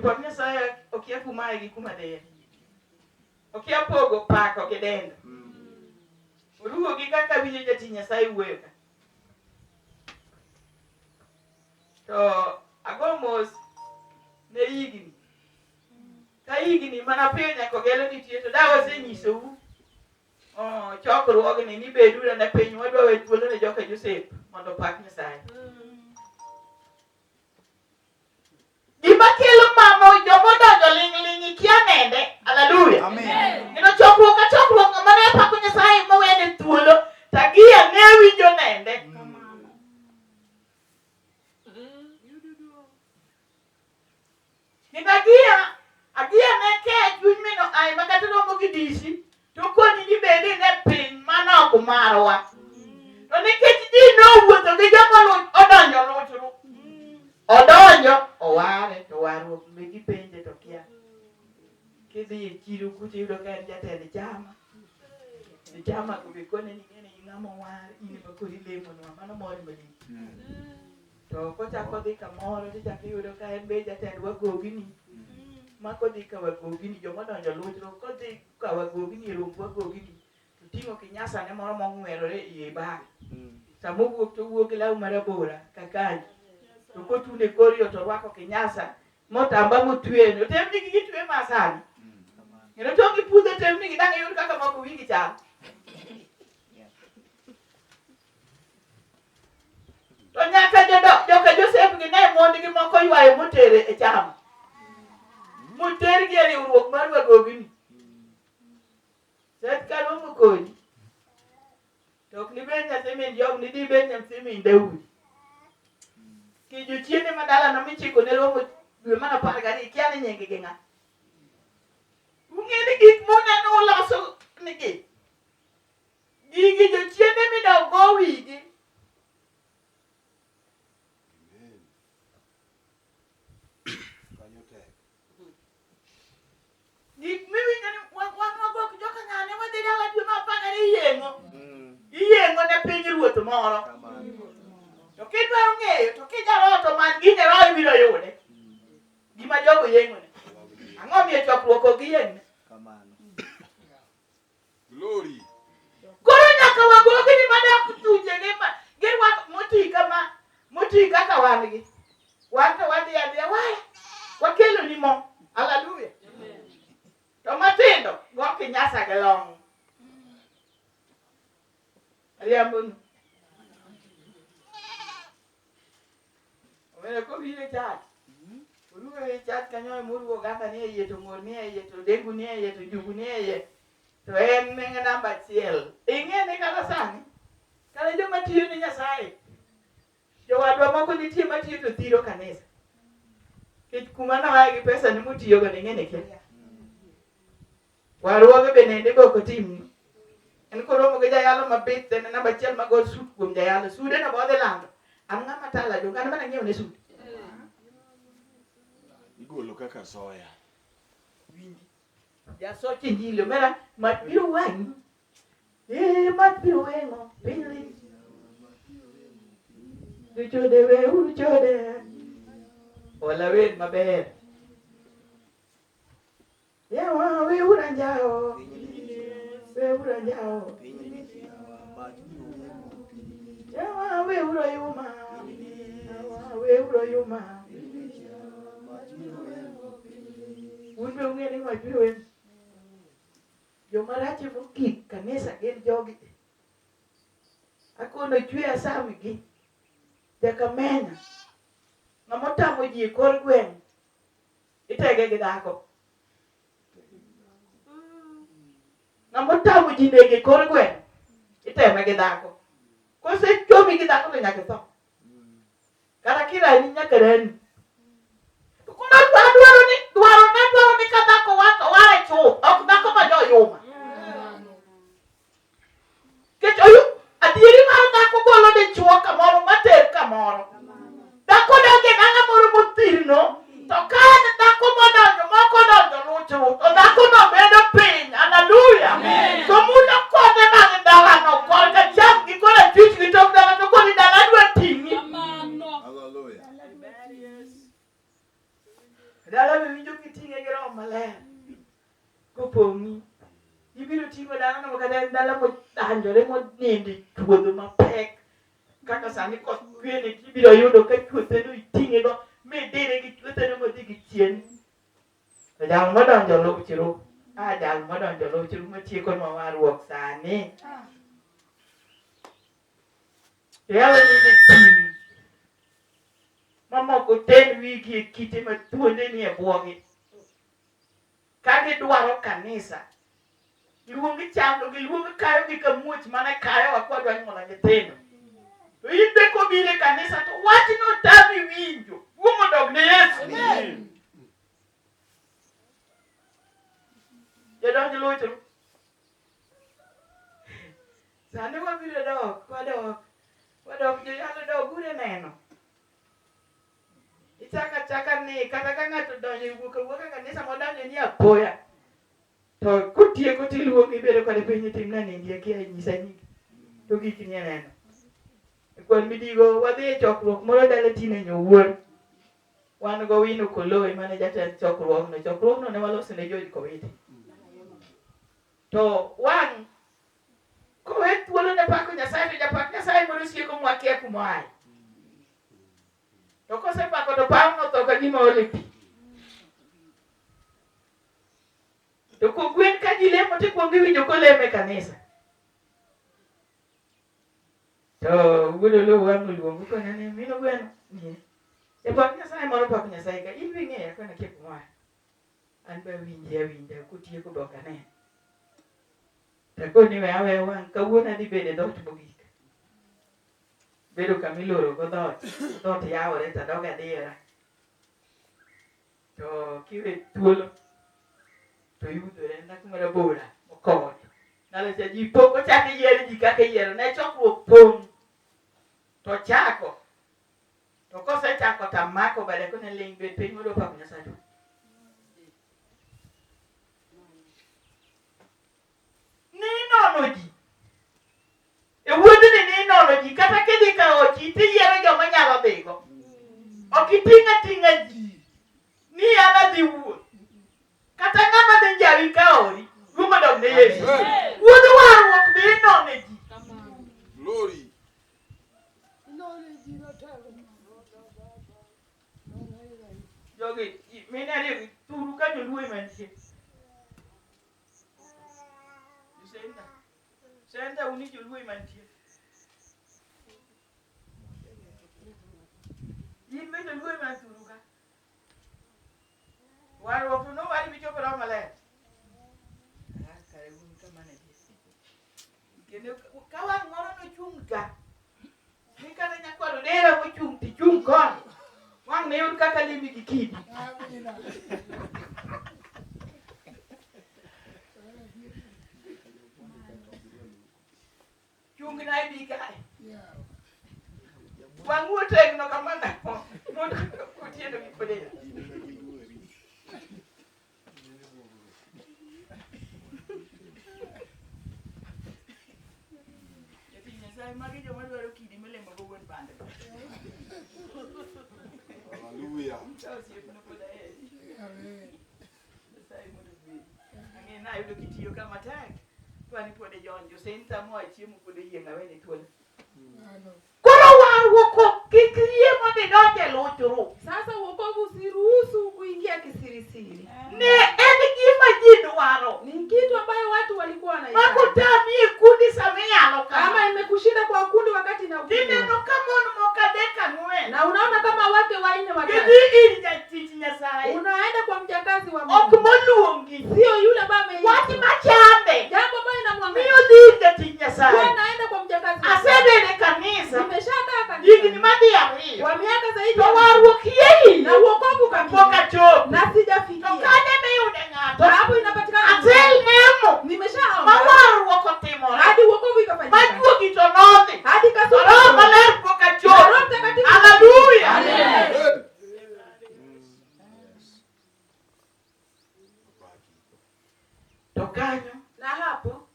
Jopak Nyasaye okia kuma aye gi kuma dhiye. Okia pogo pako gi dendo. Oruwo gi kaka winjo jatich Nyasaye wuoyo ka. To ago mos ne higni. Ka higni mana piyo nyaka ogelo nitie to da wasenyisou oh, chokruogni ni beduru ne piny wadwa we thuolo ne joka Joseph mondo opak Nyasaye. Gima kelo mano joma odonjo ling' ling' ikia nende. Haleluya. Amen. Kendo chokruok ka chokruok ng'ama ne pako Nyasaye mowene thuolo tagia ne winjo nende. Kendo agia agia ne ke chuny mino ai ma kata romo gi disi to koni ni bedi ne piny mano ok marwa. To nikech ji nowuotho gi joma odonjo luchru. Odonjo oware to warruok be gipenje to kia. Kidhi e chiro kucha iyudo ka en jatend chama. E chama go be kone ni ng'ene ng'ama owar in ema koro ilemonwa mano mori malich. To kochako dhi kamoro tichako iyudo ka en be jatend wagogini. Ma kodhi ka wagogini joma odonjo luchruok kodhi ka wagogini e romb wagogini to ting'o kinyasa ne moro mong'werore e bag. Sama owuok to owuok gi law marabora kakanyi. To kotundo e kor yo to orwako kinyasa motamba motwe. Otemni gi gitwe ma sani. Kendo to gipudho temni gi dang' iyud kaka moko wigi chal. To nyaka joka Josef gi ne mondgi moko ywayo motere e chama. Motergi e riwruok mar wagogini. Seth ka romo kodi. To ok nibed nyathi min Job, nidhi bed nyathi min Daudi. Ki jochiende ma dalano michiko ne romo dwe mar 12, ikia ni nying gi ng'a. Ung'e ni gik muneno uloso nigi. Gigi jochiende midok go wigi. Gik miwinjo ni wan wagok joka ng'ane wadhi dala dwe mar 12 iyeng'o. Iyeng'o ne piny ruoth moro. To kidwaro ng'eyo to kijaroho to many gine roho ibiro yude. Gima jogo yeng'one. Ang'o miyo chokruok ok giyeng'ne? Glory. Koro nyaka wagogi ni madak chunjegi ma girwak moti kama moti kaka wan gi. Wan to wadhi adhiya waya. Wakelo ni mo. Haleluya. To matindo go kinyasa gi long. Riambonu. Omera kobiro e church. Oruwo e church kanyo ema oruwo oganda ni e iye to ng'or ni e iye to dengu ni e iye to njugu ni e iye. To en e namba achiel. Ing'e ni kata sani, kata joma tiyo ne Nyasaye, jowadwa moko nitie matiyo to thiro kanisa. Nikech kuma noaye gi pesa ni motiyogo ni ing'e ni kia. Waruoge be nende be ok otimni. En koromo gi jayalo mabith en namba achiel mago sut kuom jayalo. Sude no be odhi lando. An ng'ama tala donge an mana ng'iewo ne sut. Igolo kaka soya. Winji. Jasoch injili omera mach biro wang'i. Eh, mach biro weng'o piny lich. Jochode weuru chode. Ola wer maber. Yawa weuru anjawo. Weuru anjawo. Yawa weuru oyuma. Yawa weuru oyuma. Un be ung'e ni mach biro weng'o. Joma rache mogik kanisa gin jogi. Akono chwe asamgi. Jakamenya. Ng'ama otamo ji e kor gweng'. Itege gi dhako. Ng'ama otamo ji nego e kor gweng' iteme gi dhako. Kosechomi gi dhako to nyaka itho. Kata kirani nyaka rani. To koro adwaro ni dwaro na dwaro ni ka dhako war to ware chuth, ok dhako ma joyuma. Nikech oyu adieri mar dhako golo dichuo kamoro mater kamoro. Dhako donjo e dala moro mothirno, to ka en dhako modonjo moko odonjo luchru, to dhakono bedo piny. Haleluya! To mulo konde mag dalano korka cham gi korachwich gi tok dala to koni dala dwa ting'i. Hallelujah. Dala be winjo kiting'e gi Roho Maler. Kopong'i. Ibiro ting'o dalano kata en dala modanjore moninde chuodho mapek. Kaka sani koth chwe tibiro yudo ka chuotheno iting'e go midire gi chuotheno modhi gi chien. To jal modonjo luchru, a jal modonjo luchru matiekonwa warruok sani. Yalo ni thim mamoko ten wigi e kite ma thuonde nie bwogi. Ka gidwaro kanisa, giluong chando, giluong kayo gi kamuoch mane kayowa kwadwa nyuolo nyithindo. To in be kobiro e kanisa to wachno tami winjo. Duong' odog ne Yesu. Jodonj luchru. Sani wabiro dok, wadok, wadok, joyalo dog ure neno. Ichako achaka ni kata ka ng'ato odonjo iwuok awuoka kanisa modonjo ni apoya. To kotieko tiluongi ibedo kode piny itimna nindi akia nyisa nyingi. To gik ni neno. E kwan midigo wadhi e chokruok moro dala tine nyowuor. Wan go Wino Koloe mane jatend chokruogno. Chokruogno ne waloso ne George Kowiti. To wang' kowe thuolo ne pako Nyasaye to japak Nyasaye moro sieko mwakia kuma oaye. To kosepako to pawno otho ka gima oole pi. To kogwen ka ji lemo tikuongo iwinjo kolemo e kanisa. To wuod Oloo wang' oluongo kone ni min ogweno. Ng'iye. Japak Nyasaye moro pako Nyasaye ka in be ing'eya kona kia kuma oaye. An be awinje awinja kotieko be ok anene. Takoni we aweya wang' kawuono adhi bedo e dhoot mogik. Bedo kama iloro go dhoot, dhoot yawore to adog adira. To kiwe thuolo to yudore en dhako marabora mokot. Ndalo cha ji pok ochak yiero ji kaka iyiero ne chokruok pong' to chako to kosechako to amako bade kone ling' bed piny mondo opako Nyasachwa. Ninono ji E wuodhni ni inono ji kata kidhi ka ochi tiyiero joma nyalo dhigo. Ok iting' ating'a ji ni an adhi wuoth. Kata ng'ama dhi njawi ka ori, duong' odog ne Yesu. Wuodh warruok be inone ji. Glory. Jogi, mine ariyo thuru ka joluo ema nitie. Senta. Senta uni joluo ema nitie. In be joluo ema thuru ka. Warruok to nowari michopo Roho Maler. Ah, kare un kamano adier. Kendo ka wang' moro nochung' ka, ni kata nyakwar odera mochung' tichung' koni. Wang' ne yud kaka limi gi kidi. Chungna ibi kae. Wang'u otegno kamano mondo otieno gi kodera. Jatich Nyasaye magi joma dwaro kidi milemo go wuon bando. Hallelujah. Osiepna pod aheri. Nyasaye mondo ogwedhi. Ang'e ni ayudo kitiyo ka matek. Twani pod ijonjo. Senta moa chiemo pod oyieng' aweni thuolo. Koro warruok ok kik yie mondo idonj e luchru. Sasa wokovu usiruhusu kuingia kisirisiri. Ne en gima ji dwaro. Ni kitu ambayo watu walikuwa wanahitaji. Makotami e kundi sama iyalo kama. Kama imekushinda kwa kundi wakati inahubiriwa. Tineno ka mon moko adek ang'wen Na unaona kama wake wanne watatu. gidhi ir jatich Nyasaye. Unaenda kwa mjakazi wa Ok Mungu. moluongi. Sio yule ambaye ameitwa. Wach machande Jambo ambayo inamwangalia. miyo dhi ir jatich Nyasaye. Wewe naenda kwa mjakazi wa Mungu. Asebedo e kanisa Nimeshakaa higni kanisa madhi ariyo. kwa miaka zaidi To ya warruok yie na uokovu pok kamili achopo. na To sijafikia. kanye miyude ng'ato? Na hapo inapatikana Aselemo ma nimeshaomba warruok otimore. hadi uokovu ikafanyika Majuogi to nodhi. hadi To kasoro Roho Maler pok Na achopo. Roho Mtakatifu. Haleluya. Amen. Amen. To kanyo Na hapo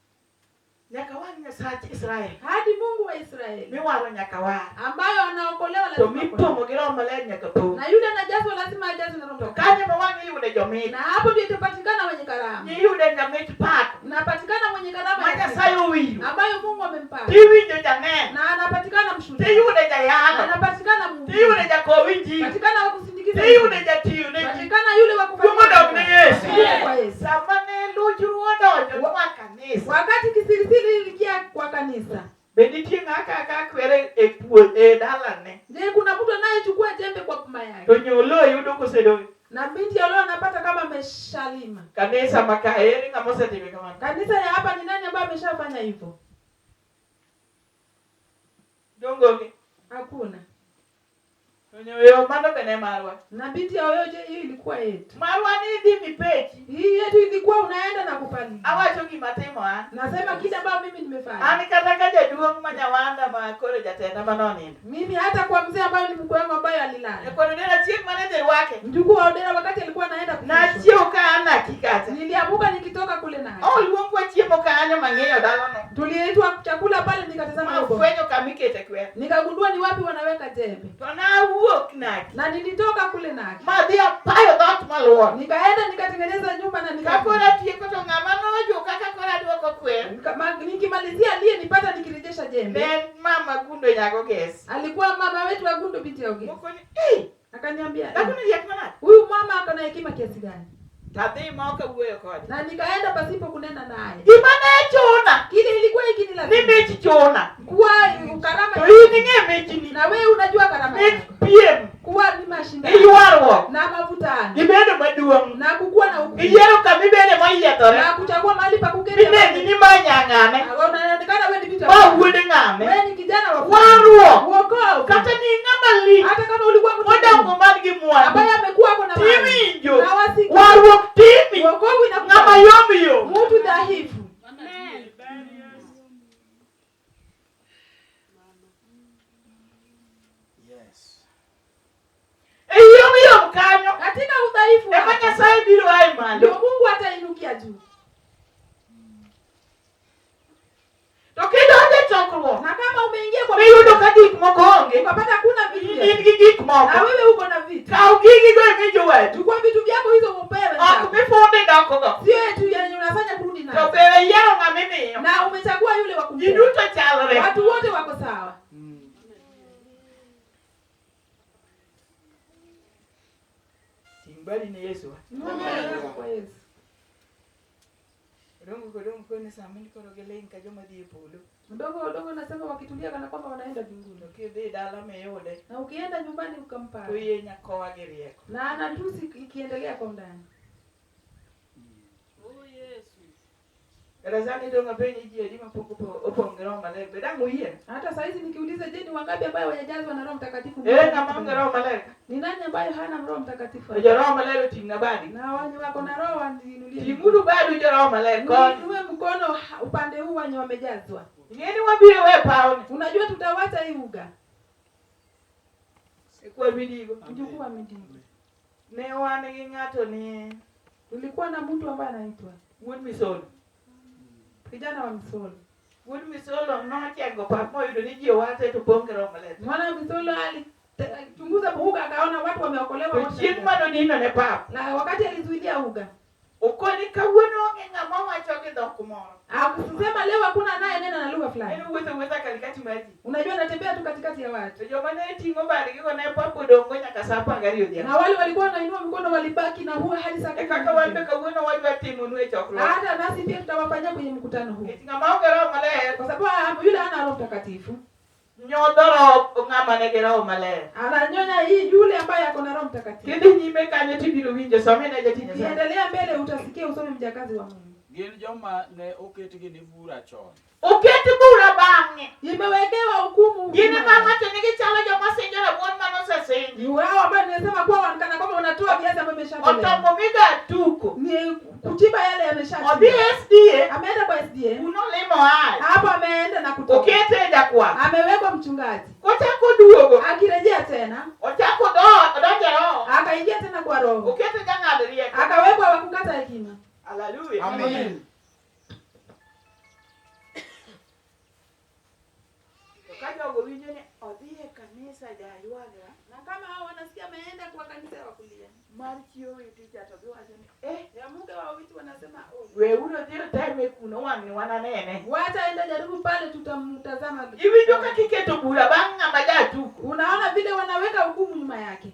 nyaka wang' Nyasach Israel hadi Mungu wa Israeli Israeli Miwaro nyaka war. Ambayo anaokolewa To lazima aokolewe. mipong'o gi Roho Maler nyaka pong'. Na yule anajazwa lazima ajazwe na Roho To Mtakatifu. kanyo ma wang' iyude jomit. Na hapo ndio itapatikana wenye karama. Iyude jamit pak Napatikana mwenye karama ma ya sifa, Nyasaye owiro. ambayo Mungu amempaka. Tiwinjo janeno. Na anapatikana mshuhuda. Tiyude jayalo. Anapatikana mhubiri. Tiyude jakow injili. Patikana wa kusindikiza. Tiyude jatiyo ne ji. Patikana yule wa kufanya. Duong' odog ne Yesu. Tukufu kwa Yesu. Sama ne luchru odonjo nwa kanisa. Wakati kisirisiri iliingia kwa kanisa. Be nitie ng'a kaka kwere e puo e dalane. Je, kuna mtu anayechukua jembe kwa boma yake? To nyolo yudo kosedong' Na binti ya leo anapata kama ameshalima. kanisa ma ka ere ng'ama osetimo kamano. Kanisa ya hapa ni nani ambaye ameshafanya hivyo? Dongo onge. Hakuna. To nyoyo mano be ne marwa. Na binti ya Oyo, je, hiyo ilikuwa yetu? Marwa ni idhi mipechi. Hii yetu ilikuwa unaenda na kupalilia. Awacho gima timo an. Nasema kile ambayo mimi nimefanya. An kata ka jaduong' ma Nyawanda ma koro jatenda ma nonindo. Mimi hata kwa mzee ambaye ni mkwe wangu ambaye alilala. Koro nena chieng' mane dhi rwake. Mjukuu wa Odera wakati alikuwa anaenda kufishwa. Nachiewo ka an Naki kacha. Niliamuka nikitoka kule naye. Oluongwa chiemo kanyo mang'eyo dalano. Tuliitwa chakula pale nikatazama huko. Mafwenyo kama ikete kwer. Nikagundua ni wapi wanaweka jembe. To nawuok Naki. Na nilitoka kule Naki. Madhi apayo dhoot maluor. Nikaenda nikatengeneza nyumba na nika Ka koro atieko to ng'ama nojuka ka koro aduoko kwer. Nikimalizia aliyenipata nikirejesha jembe. Ne en mama Gundo nyago Gesi. Alikuwa mama wetu wa Gundo binti ya Ogesi. Moko ni, "Ei, Akaniambia, dhako ni riek manade?" huyu mama ako na hekima kiasi gani? Tadhi ma ok awuoyo kode. Na nikaenda pasipo kunena naye. Gima ne chuna Kile ilikuwa ni ikinilazimu mich chuna. kuwa karama To in ing'e michni. na wewe unajua karama Mich yako. piem Kuwa ni gi mashindano ywaruok. na mavutano Ibedo maduong'. na kukuwa na ukuu Iyiero kama ibede moyiedhore. na kuchagua mahali pa kuketi. Mineni ni ma nyang'ane. Na unaonekana wewe ni mtu Ma wuod ng'ane. wewe ni kijana wa Warruok. wokovu. Kata ni ng'ama lich. Hata kama ulikuwa mtu Modongo man gi mwandu. ambaye amekuwa ako na mali Tiwinjo. na wasiki Warruok timi. wokovu Ng'ama inakuwa yom yom. mtu dhaifu. Yes. E yom yom kanyo. Katika udhaifu Ema wako, Nyasaye biro ae ndio malo. Mungu atainukia juu. To kidonjo e chokruok. Na kama umeingia kwa Miyudo ka gik moko onge. ukapata kuna vitu In vya- gi gik na moko. wewe uko na vitu, Kaw gigigo imi jowetu. chukua vitu vyako hizo upewe Ok wenzako. mifunde dokogo. Sio eti yenye unafanya kurudi To nayo, be iyiero ng'ama imiyo. na umechagua yule wa Ji kumpea. duto chalre. Watu wote wako sawa. Ting' badi ne Yesu. Mungu kwa Yesu. Odongo kodongo kone sama ni koro giling' ka joma dhi e polo. Mdogo wadogo nasema wakitulia kana kwamba wanaenda mbinguni, To kidhi dala miyude na ukienda nyumbani to ukampata yie nyakowa gi rieko. na anatusi ikiendelea kwa undani. Kata sani dong' apenji ji adi mapok opong' gi Roho Maler be dang' uyie? Hata saizi nikiuliza, je, ni wangapi ambayo hawajajazwa na Roho Mtakatifu? Ere ng'ama onge Roho Maler ka? Ni nani ambayo hana Roho Mtakatifu? To jo Roho Maler oting'na badi. Na wenye wako na Roho waniinulie. Ting'uru badu jo Roho Maler koni. Niinue mkono upande huu wenye wamejazwa. Ing'e ni wabiro we pawni. Unajua tutawacha hii uga. E kwa midigo. Mjukuu wa Midigo. Ne wan gi ng'ato ni Tulikuwa na mtu ambaye anaitwa wuod Misolo. kijana wa Misolo. Wuod Misolo nochengo pap moyudo ni ji owase to pong' gi Roho Maler. Mwana wa Misolo alichunguza uga akaona watu wameokolewa To wote. chieng' manodino ne pap. Na wakati alizuilia uga Okoni kawuono onge ng'ama wacho gi dhok moro. akusema leo hakuna anayenena na lugha fulani. En owuotho awuotha katikati mar ji. Unajua anatembea tu katikati ya watu. To joma ne ting'o badgigo ne pap odong'go nyaka sa apar gariyo Na odhiambo. wale walikuwa wanainua mikono walibaki na huwa hadi saa E kumi kaka na wan mbili. be kawuono wadwa timonu e chokruok. Hata nasi pia tutawafanyia kwenye mkutano huu. Nikech ng'ama onge Roho Maler Kwa sababu yule hana Roho Mtakatifu. nyodho roho ng'ama nigi Roho Maler. Ananyonya hii yule ambaye ako na Roho Mtakatifu. Kidhi nyime kanyo tibiro winjo somene jatich Nyasaye. Ukiendelea mbele utasikia usome mjakazi wa Mungu. Gin joma ne oketgi ni bura chon. Oket bura bang'e. Imewekewa hukumu. Gin ema wacho ni gichalo joma sinjo rabuon manosesinji. Ni wao ambao nimesema kuwa wanakana kwamba unatoa viazi ambavyo vimeshatolewa. Otombo miga tuko. Ni kuchimba yale Odhi yameshachimbwa. SDA Ameenda kwa SDA. kunolimo aye. Hapo ameenda na kutoka. Okete e jakwath. Amewekwa mchungaji. Kochako duogo. Akirejea tena, Ochako odonjo e roho. akaingia tena kwa roho. Okete jang'ad rieko. Akawekwa wa kukata hekima. Hallelujah. Amen. To ka jogo winjo ni odhi e kanisa jaywagra Na kama hao wanasikia ameenda kwa kanisa ya wakulia mar chi Owiti cha to giwacho ni eh, ya mke wa Owiti wanasema oh, weuru odhi oteme kuno wang'ni wananene. wacha enda jaribu pale, tutamtazama. Iwinjo kaka iketo bura bang' ng'ama jatuko. Unaona vile wanaweka hukumu nyuma yake,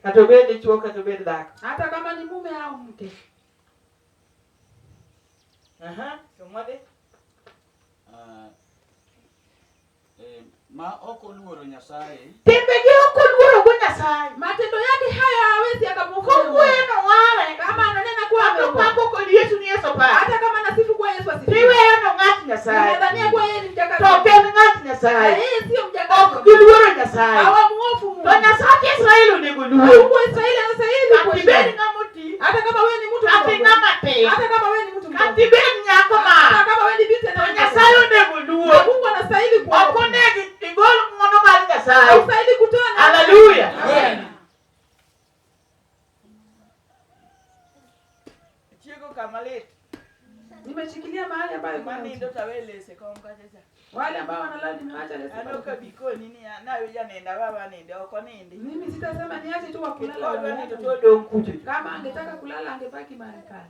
Kata obed dichuo kata obed dhako. hata kama ni mume au mke. Aha, somwadhi. Ah, ma ok oluoro Nyasaye Timbegi ok oluorogo Nyasaye. Matendo yake hayo hawezi akamwokoa. Kowuoyo noware. Kama ananena kuwa Kata ameokoka, opako kod Yesu ni Yesu opako. hata kama anasifu kuwa Yesu asifiwe, Tiweyo no ng'at Nyasaye. unadhania kuwa yeye ni To mjakazi, ok en ng'at na Nyasaye. yeye siyo mjakazi. Ok giluoro Nyasaye. Hawamuofu Mungu. To Nyasach Israel onego Na luor. Mungu wa Israeli anastahili Kata ibed kuheshimiwa. ng'ama oti, Hata kama wewe ni mtu kata mdogo, ng'ama tin, hata kama wewe ni mtu kata mdogo, ibed nyako hata ma, kama wewe ni binti to anayependeza. Nyasaye onego Na luor. Mungu anastahili Ok kuogopa. onego igol ng'wono mar Nyasaye. Haustahili kutoa na Haleluya. Amen. Chiego kama lit. Nimeshikilia mahali ambayo kuna Manindo uchi. to awe lese kom kacha cha. Wale ambao wanalala nimewacha leso An pale. ok abi koni niya, nawinjo nindo awe anindo, ok onindi. Mimi sitasema niache tu wa Nikech kulala. kodwa nindo to walale. odong' kucho. Kama angetaka kulala angebaki mahali pale.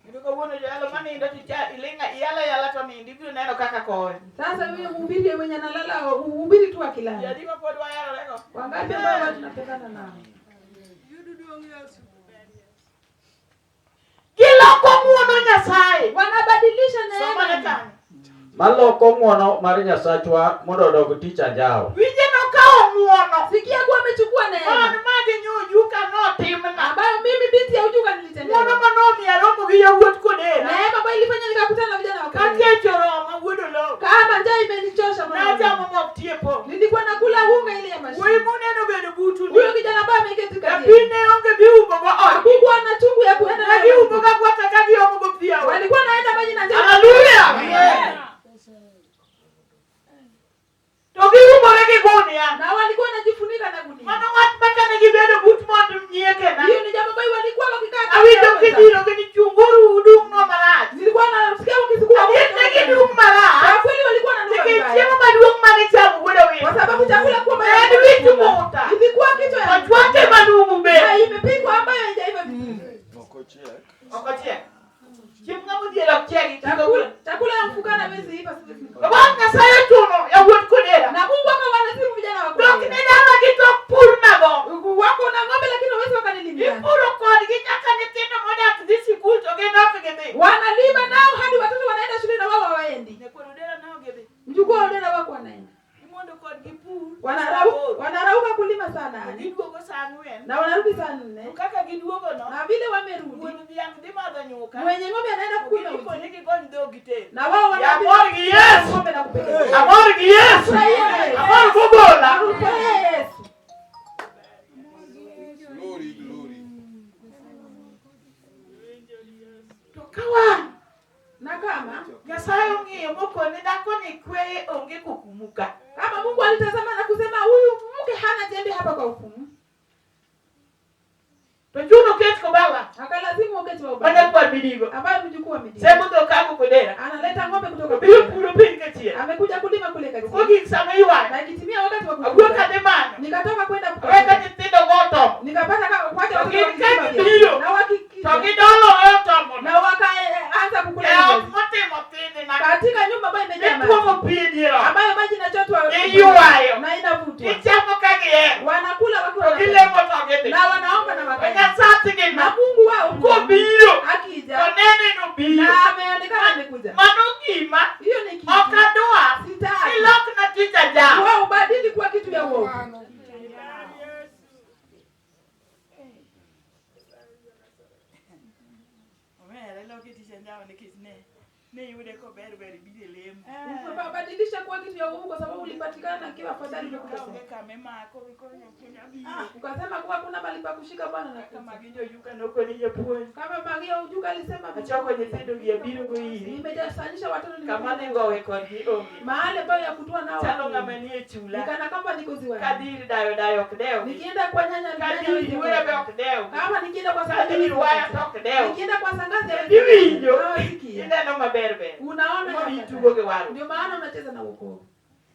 Kendo kawuono joyalo manindo to icha iling' iyalo ayala to nindo ibiro neno kaka kowe. Sasa yule mhubiri mwenye analala uhubiri tu akilala. Jadi ma pod wayalorego. Wangapi ambao watu tunapendana nao? Giloko ng'wono Nyasaye. Wanabadilisha Somane neema. kanyo. Maloko ng'wono mar Nyasachwa mondo odog tich anjawo. Winje nokawo ng'wono. Sikia kuwa amechukua Mon neema magi nyojuka notimna. ambayo mimi binti ya ujuka Ng'wono nilitendewa. manomiyo aromo gi yawuot kodera. Neema ambayo ilifanya nikakutana na vijana wa Ka Korea. kech oroma wuod Oloo. Kama njaa imenichosha mwana. Nachamo mok tie pong'. Nilikuwa nakula unga ile ya Wuoyi mashine. muneno bedo butu ni. Huyo kijana ambaye ameketi kati. Rapim ne onge miumbogo ot. Hakukuwa na chungu ya kuenda Ne nayo. giumboga gwaka ka giomogo pi aora. Walikuwa naenda maji na njaa. Haleluya! To giumore gi gunia. Na walikuwa wanajifunika na gunia. Mano wach ma kane gibedo but mondo nyiekena. Hiyo ni jambo ambayo walikuwa wakikaa. Awinjo kati ya kidiro gini chunguru udung'no marach. Nilikuwa nasikia wakisukuma. Adier ne gidung' Kwa marach. kweli walikuwa wananuka Nikech vibaya. chiemo maduong' mane chamo wuod Kwa Owino. sababu chakula kuwa Ne en wich muta. Ilikuwa kichwa ya To chwake manumu be. na imepikwa ambayo haijaiva vizuri. Ok ochiek. Ok ochiek. Chiemb ng'ama odhier ok chiegi. Chakula chakula ya mfukara haiwezi iva siwezi. Bang' Nyasaye ochuno yawuot kodera. Na Mungu akawalazimu vijana wa Dok Korea. ne dala gi tok pur nago. Wako na ng'ombe lakini hawezi wakanilimia. Ipuro kodgi nyaka nyithindo modak dhi sikul to gin ok gidhi. Wanalima nao hadi watoto wanaenda shule na wao hawaendi. Nyakwar Odera ne ok gidhi. Mjukuu wa Odera wako wanaenda. Imondo kodgi pur. Wanarauka kulima saa 8 Giduogo saa 4. na wanarudi saa 4 To kaka giduogo no, na vile wamerudi, wuon dhiang' dhi madho nyuka. mwenye ng'ombe anaenda kunywa uji Gikone gigony dhogi te. na wao wanarudi Amor gi Yesu. ng'ombe na kupeleka. Amor gi Yesu. Furahia Yesu. Amor gogola. Furahia Yesu. Glory, glory. To kawan, Na kama Nyasaye ong'iyo mokone dhakoni kweye onge kokumuka. kama Mungu alitazama na kusema huyu mke hana jembe hapa kwa hukumu, To chuno ket kobaba. akalazimu uketi wa Mana ubaya kwar midigo. ambayo mjukuu wa Midian Sembo dhok kago kodera. analeta ng'ombe kutoka Obiro Kenya. puro piny kachiel. Amekuja kulima kule To Kachiel, kogik sama iywayo, na ikitimia wakati wa awuok kuvuna, adhi manyo. nikatoka kwenda Aweka kutafuta, nyithindo go otomo. nikapata kama kwacha To watoto gin wakisema ka vya. gibiro, na to wakikija gidolore otomono. na wakaanza kukula E ile ot motimo thidhina. katika nyumba ambayo imejaa maji, Ituomo pi e dier ot. ambayo maji inachotwa Iywayo. na inavutwa, Gichamo ka gihero. wanakula wakiwa To wanapenda. gilemo to gidhi. na wanaomba na To wakaenda, Nyasachgi na no Mungu wao kobiro, akija to nene nobiro. na ameonekana amekuja. Mano gima Hiyo ni kitu ok adwar. sitaki Ilokna tich ajawa. wewe ubadili kuwa kitu ya uovu. Omera iloke tich anjawa nikech ne yude kober ber ibiro e lemo. Umebadilisha kuwa kitu ya uovu kwa sababu ulipatikana akiwa afadhali Kaonge umekukosea. kama imako koro nyathina biro. Ukasema kuwa kuna mahali pa kushika Bwana na Kaka kufa. magi joyuka nokoni japuonj. Kama Maria Ujuka alisema Achoko nyithindo gi abiro go iri. nimejasanisha watoto Kama nimekuja ne gowe kodgi onge. mahali ambayo ya kutua nao Chalo hakuna. ng'ama nie chula. Nikana kwamba niko ziwani. Kadhir dayo dayo ok dewgi. Nikienda kwa nyanya nyanya Kadhir hawezi wuora be kuelewa. ok dewgi. Kama nikienda kwa shangazi Kadhir hawezi waya kuelewa. to ok dewgi. Nikienda kwa shangazi hawezi Iwinjo? Hawasikia. Ineno maber. maber ber. Unaona Mondo ya itugo gi warruok. ndio maana unacheza na wokovu.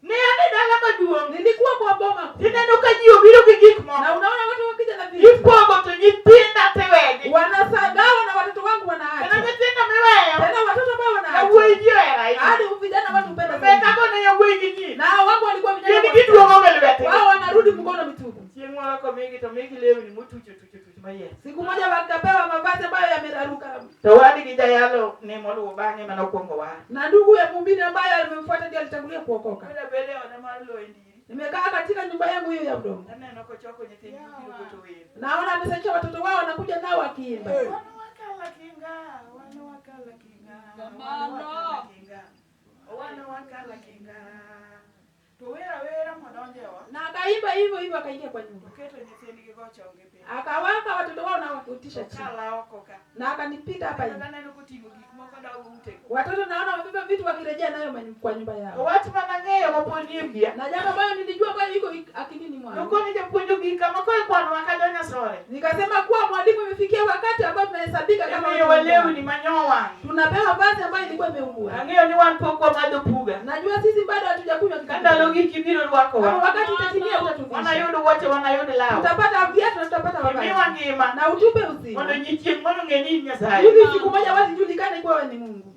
Ne an e dala maduong'. Nilikuwa kwa boma kuu. Tineno ka ji obiro gi gik Na moko. unaona watu wakija na vitu Ipogo to nyithinda tiwegi. wanasagawa na watoto wangu Kendo wanaacha nyithindo miweyo. tena watoto ambao wanaacha Yawuoyi ji ohero ahinya. hadi vijana watu hupenda zaidi. Mekago ne yawuoyi gi nyiri. Na hao wangu walikuwa vijana Gin wa- giduogo gi lwetgi. wao wanarudi mkono mitupu. Chieng' moro komigi to migi lewni motuch otuch otuch mayiech. Siku moja wakapewa mavazi ambayo yameraruka, To wadgi jayalo ne moluwo bang'e manokwongo war. na ndugu ya mhubiri ambaye alimemfuata ndiye alitangulia kuokoka. Koro abedo e oda mar lowo e ndiri. Nimekaa katika nyumba yangu hiyo ya udongo, Aneno kochoko nyithind biro go to wer. naona amesaisha watoto wao wanakuja nao wakiimba. Wan wakala kinga, wan wakala kinga, wan wakala kinga, wan wakala kinga. To wer awera modonjo e ot. Na akaimba hivyo hivyo, akaingia kwa nyumba, Oketo nyithindgi go chonge piny. akawaka watoto wao na wakutisha chini, Kala oko ka. na akanipita hapa Kendo hivi. aneno koting'o gik moko dogo utego. Watoto naona wamebeba vitu wakirejea nayo kwa nyumba yao, Wach manang'eyo mapod nie wiya. na jambo ambayo nilijua ambayo iko akilini mwangu, Nokoni japuonj ogik kama koro ikwanowa ka jonyasore. nikasema kuwa mwalimu, imefikia wakati ambao tunahesabika kama Imiyowa watu wa lewni manyowang'. tunapewa vazi ambayo ilikuwa imeungua. Ang'eyo ni wan pok wamadho puga. Najua sisi bado hatujakunywa Ka kikombe. ndalo giki biro Kama rwakowa. wakati utatimia utatuvisha. Wanayud wuoche, wanayud law. Tutapata viatu na tutapata Imiwa mavazi. ngima. Na utupe Mondo uzima. nyi chieng' moro ng'e ni in Nyasaye. Hivi siku moja watu julikane kuwa wewe ni Mungu.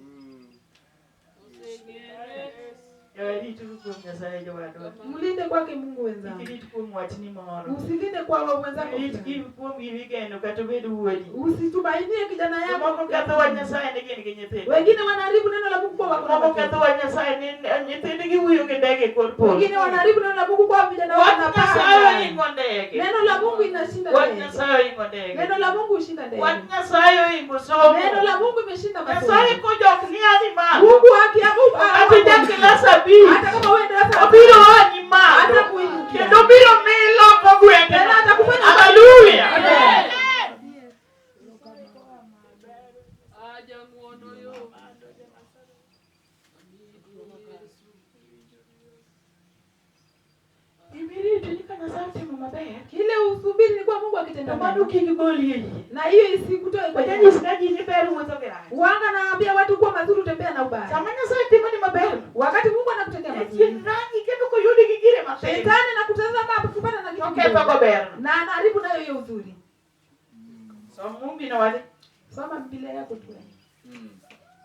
Jorituru kuom Nyasaye jowadwa. Mlinde kwake Mungu wenzangu. Kik irit kuom wachni moro. Usilinde kwa wenzako. Rit pia. kuom gimigeno kata obed wuodi. Usitumainie kijana Jomoko yako. ketho wach Nyasaye ni gin gi nyithindo. Wengine wanaharibu neno la Mungu kwa wako na Jomoko ketho watoto. wach Nyasaye ni nyithindgi wuyo gi ndege e kor polo. Wengine wanaharibu neno la Mungu kwa vijana wao Wach Nyasaye wanapaa. ohingo ndege. Neno la Mungu inashinda Wach ndege. Nyasaye ohingo ndege. Neno la Mungu hushinda ndege. Wach Nyasaye ohingo somo. Neno la Mungu imeshinda Nyasaye masomo. kojok ni adhi malo. Mungu akiamua Kata ijak klas abich. hata kama wewe darasa la Obiro anyi malo. hata kuinukia. Kendo obiro miyi loko gwenge. Tena atakufanya Haleluya. Amen. Gima irito ni ka Nyasaye otimo maber. Kile usubiri ni kwa Mungu akitenda To mano mema. kik goli e yie. Na hiyo isikutoe kwenye Wanyanyis ka ji ni ber wuotho gi rach. Wanga naambia watu kuwa mazuri utembea na ubaya. Sama Nyasaye timo ni maber. Wakati Mungu anakutendea Jachien mazuri, rangi kendo koyudi gi gire matin. shetani anakutazama akupata na To kitu ketho kidogo. go berno. Na anaharibu nayo hiyo uzuri. Som Mumbi no wadhi. Soma Biblia yako tu.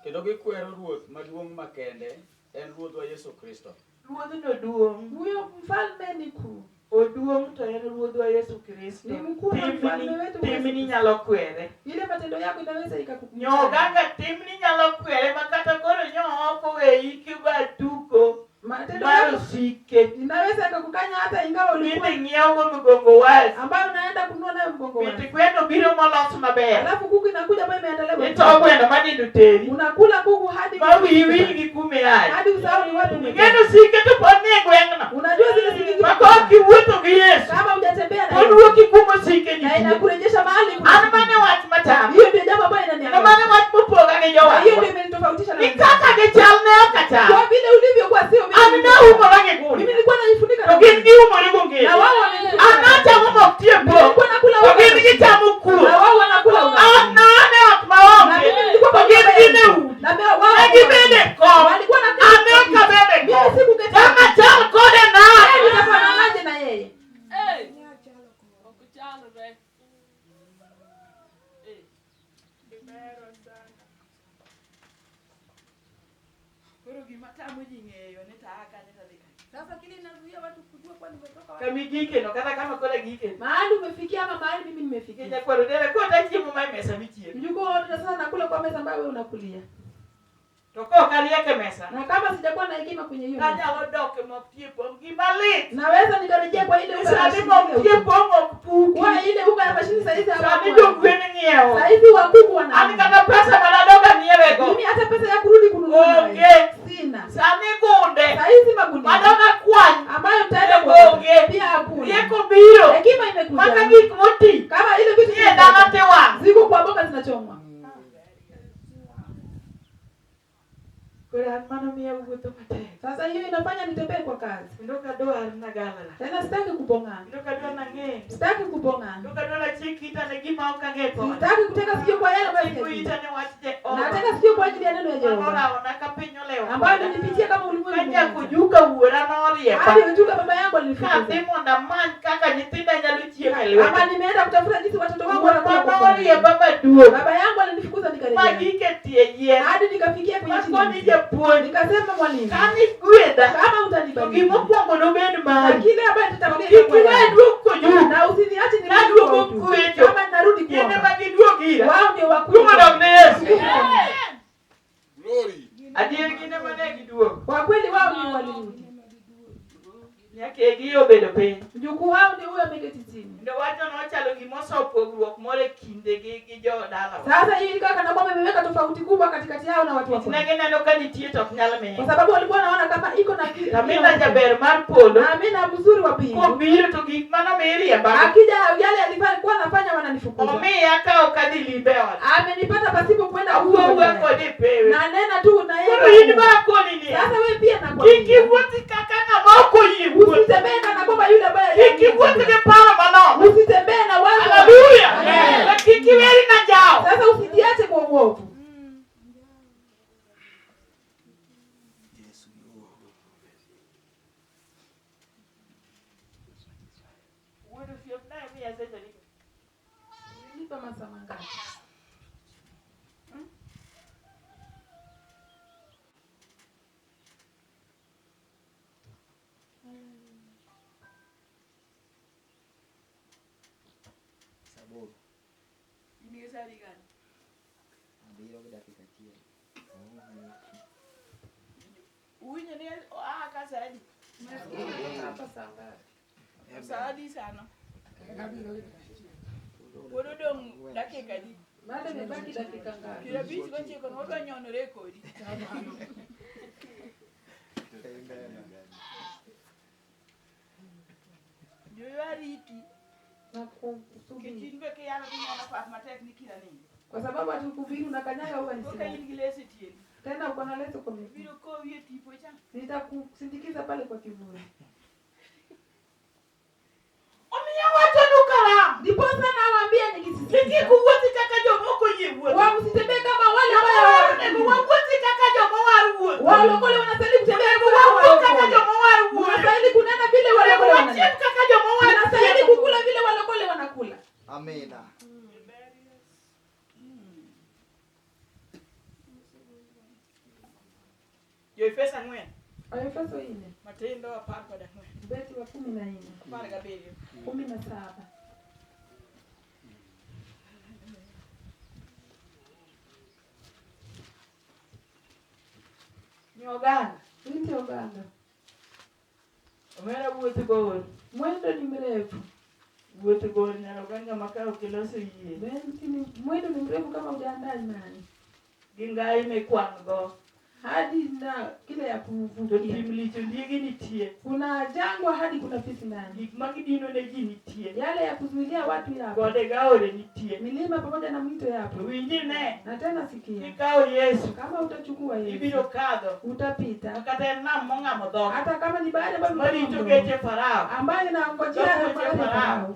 Kendo gikwero ruoth maduong' makende en ruodhwa Yesu Kristo. Ruodhno duong'. Huyo mfalme ni kuu. Oduong' to en ruodhwa Yesu Kristo. Ni mkuu na mfalme Timni, wetu timni Yesu. nyalo kwere. Ile matendo yako inaweza ikakukuta. Nyoganga timni nyalo kwere ma kata koro nyo ok oweyi kibatuko Matendo mar yako osike. inaweza ikakukanya hata ingawa ulikuwa Midhi ng'iewogo mgongo wazi. ambayo unaenda kununua nayo mgongo Mit wako. gweno biro molos maber. Alafu kuku inakuja ambayo imeandaliwa. Ito gweno manindo teri. Unakula kuku hadi Ma wiyi wil gi kuma iaye. hadi usahau ni wapi umetoka. Ing'eno sike to pod nie gweng'no. Unajua zile sikiki Ma kok iwuotho gi Yesu, kama hujatembea na pod Yesu, wuoki kuma osike na nitie. inakurejesha mahali kuna An mane wach matamo. Hiyo ndio jambo ambayo Kendo inaniangalia. mane wach mopoga gi Na hiyo jowadwa. ndio imenitofautisha na Ni wenzangu. kaka gichal ne ok achal. Kwa vile ulivyokuwa sio vile An nilivyokuwa. naumora gi Mimi gunia. nilikuwa najifunika To na gin gunia. giumore gongede. Na wao wamenifunika. An nachamo mok tie pok. Nilikuwa nakula To ugali. gin gichamo kuon. Na wao wanakula ugali. An nane ot maonge. Na mimi nilikuwa To kwa gin nyumba gin e yangu. udi. Na mimi wao Ne gibedo e kom. walikuwa na An ne ok abedo e Mimi kom. sikuketi. Dang' achal kode Yeye nade? nitafananaje na yeye? Koro gima tamo ji ng'eyo ni to aa kanye to adhi kanye. Sasa kile inazuia watu kujua kwa nimetoka wapi. Kama igikeno kata kama koro agikeno. Mahali umefikia ama mahali mimi nimefikia. Nyakwaro dera kota chiemo ma e mesa michiemo. Mjukuu wote sasa nakula kwa meza ambayo wewe unakulia. To kok ariek e mesa, Na kama sijakuwa na hekima kwenye hiyo meza, kanyalo dok e mok tie pong' gima lit. naweza nikarejea kwa ile Ni unga ya sani mashini mok ile tie huko. pong' ok puki. Kwa ile unga ya mashini saizi Sani hawapo. jogwen ng'iewo. Saizi wakuku An wana. kata pesa manadok anyiewego. Mimi hata pesa ya kurudi kununua nayo Onge. sina. Sani gunde Saizi magunia madok akwany ambayo mtaenda Onge. pia hakuna. Rieko biro Hekima maka imekuja. gik moti Kama ile vitu nie dala tiwang'. ziko kwa boka zinachomwa. Koro an mano miya wuotho matek. Sasa hiyo inafanya nitembee kwa kazi. Kendo ok adwar nagalala. Tena sitaki kubong'ana, Kendo ok adwar nang'e. sitaki kubong'ana, Kendo ok adwar achik ita ne gima ok ang'e kode. sitaki kutega sikio kwa yale ambayo Achiko siyajui, ita ne wach na Jehova. tega sikio kwa ajili ya neno ya Mano Jehova orawona ka piny olewo ambayo koda. nilipitia kama Ka ulimwengu umeanza. jakojuka wuora noriepa. Hadi ujuka baba yangu alinifukuza, Kadhi mondo amany kaka nyithinda nyalo chiemo e ama lweta. nimeenda kutafuta jinsi watoto wangu wanakula kwa Wuora mkono. noriemba maduong'. Baba yangu alinifukuza nikarejea, Magik e tie yien. hadi nikafikia kwenye chini ya Makoni mti. japuonj. Nikasema, mwalimu, Kani gwedha. kama To utanibariki gimokwongo nobed na mari. kile ambayo nitatangulia Kik itakuwa iwe yangu. duog kojuka. na usiniache nirudi Naduogo kwa utu. kwecho. Kama ninarudi Gin ema kuomba, giduog ira. wao ndio wakuu. Duong' odog ne Yesu. Glory. Adier gin ema ne giduogo. Kwa kweli wao ndio walirudi. Nyakegi obedo piny. Mjukuu wao ndio huyo ameketi chini. Kendo wacho nochalo gimoso pogruok moro e kinde gi gi jodalawa. Sasa hii ikawa kana kwamba imeweka tofauti kubwa katikati yao na watu wa Ne kwetu, gineno ka nitie to ok nyal kwa miyo. sababu walikuwa wanaona kama iko na ki- Amina jaber mar polo na amina mzuri wa pili kobiro to gik mano miriembago akija yale alikuwa anafanya wananifukuza. omiya ka ok adhi limbe ode. Amenipata pasipo kwenda Awuo huko awuoya kode e pewe. na nena tu na Koro in yeye. ba akoni niya. Sasa wewe pia Kik nakwambia iwuothi kaka ng'ama ok oyie wuotho. usitembee kana kwamba yule ambaye Kik hajaamini iwuoth gi paro manono. usitembee na wazo. Haleluya. Amen. To Kik iweri na njawo. Sasa usijiache kwa uovu. Wuod osiepna emiya seche ni. Nilipa masaa mangapi? Saboro. In gi sa adi gani? Abiriyo gi dakika achiel. Uwinjo ni oa ka sa adi? Hapa saa ngapi? Sa adi sano? Pod odong' dakika adi? Bado imebaki dakika ngapi? Piero abich gochiko no wadwa nyonore kodi. Joyo ariti. Na Nikech kusubiri. in be kiyalo tinyono pak matek ni kila nindo. Kwa sababu atukubiri unakanyaga huwa Koka nisimame. in gi leso e tiendi. Tena uko na leso kwa miguu. Biro kowi e tipo cha. Nitakusindikiza pale kwa kivuli. Omiyo awachonu kalam. Ndiposa nawaambia Kik nikisisitiza. iwuothi kaka joma ok oyie wuotho. Wa msitembee kama wale ambao Onego hawaamini. wawuothi kaka joma war wuotho. Walokole wanastahili kutembea Onego kama wawuoth kaka walokole. joma war wuoyo. Unastahili kunena vile Onego walokole wachiem wananena. kaka joma war Unastahili chiemo. kukula vile walokole wanakula. Amina. Jo-Efeso ang'wen. Waefeso nne Matindo 14. ubeti wa 14 17. 17. Nyogana. Binti Oganda, Omera wuoth bor. mwendo ni mrefu. Wuoth bor nyalo ga ng'ama ka ok iloso yie. Binti ni mwendo ni mrefu kama hujaandaa imani Gi ngai mikwang' go. hadi na kile ya To kuvukia. tim lich ondiegi nitie. Kuna jangwa hadi kuna fisi ndani, Gik ma gidino ne ji nitie. yale ya kuzuilia watu yapo, Gode gaore nitie. milima pamoja na mito To yapo. winji ne. Na tena sikia, Kikawo Yesu. kama utachukua Ibiro Yesu kadho. utapita, Kata en nam mong'amo dhoge. hata kama ni bahari ambayo Marito imefungwa, geche Farao. ambayo inangojea Geche magari ya Farao. Farao,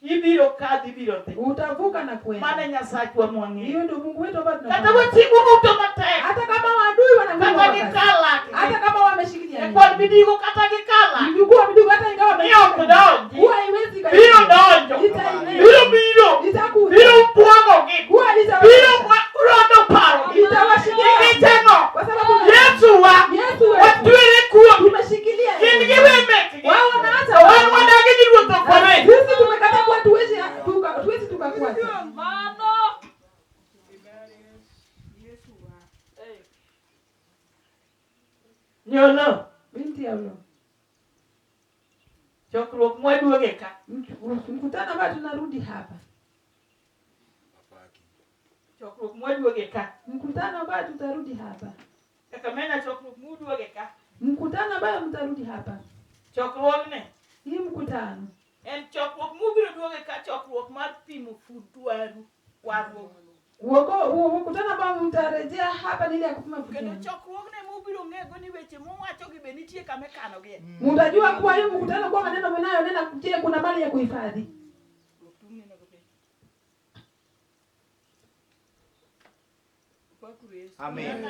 Ibiro kadho ibiro dhi. utavuka na Mano kwenda. e Nyasachwa mwang'eyo. Hiyo ndio Mungu wetu ambaye Kata tunafahamu. wasigu duto matek. Hata kama waadui wanang'oa Kata wakati, gikalak. hata kama wameshikilia Nyakwar midigo kata gikalak. mjukuu wa midigo, hata ingawa Ni ok donji. huwa haiwezi Biro donjo. Itaingia. Biro biro. Itakuja. Biro bwogogi. Huwa Biro litawashinda. rondo parogi. Itawashinda. Nikech ang'o? Kwa sababu Yesu wa Yesu wetu watwere kuome. tumeshikilia Gin yeye. giwe mekgi. Wao wanaacha To wan wadagi ni ruoth ok wawe. Sisi tumekataa kuwa tuwezi tuwezi tukakuacha. Nyolo. Binti ya ulo. Chokruok mwaduoge ka. Mkutano ambao tunarudi hapa. Apaki. Chokruok mwaduoge ka. Mkutano ambao tutarudi hapa. Kaka mena chokruok muduoge ka. Mkutano ambayo mtarudi hapa. Chokruogni Hii mkutano en chokruok mubiro duoge ka chokruok mar pimo fund dwaru warruok. Mkutano ambao mtarejea hapa ni ile ya kupima Kendo mkutano. chokruogno ema ubiro ng'ego ni weche muwachogi be nitie kama ikanogie. Mtajua kuwa hiyo mkutano kuwa maneno mnayonena, je, kuna mali ya kuhifadhi? Dwok tung'ni go piny. Pakuru Yesu. Amen.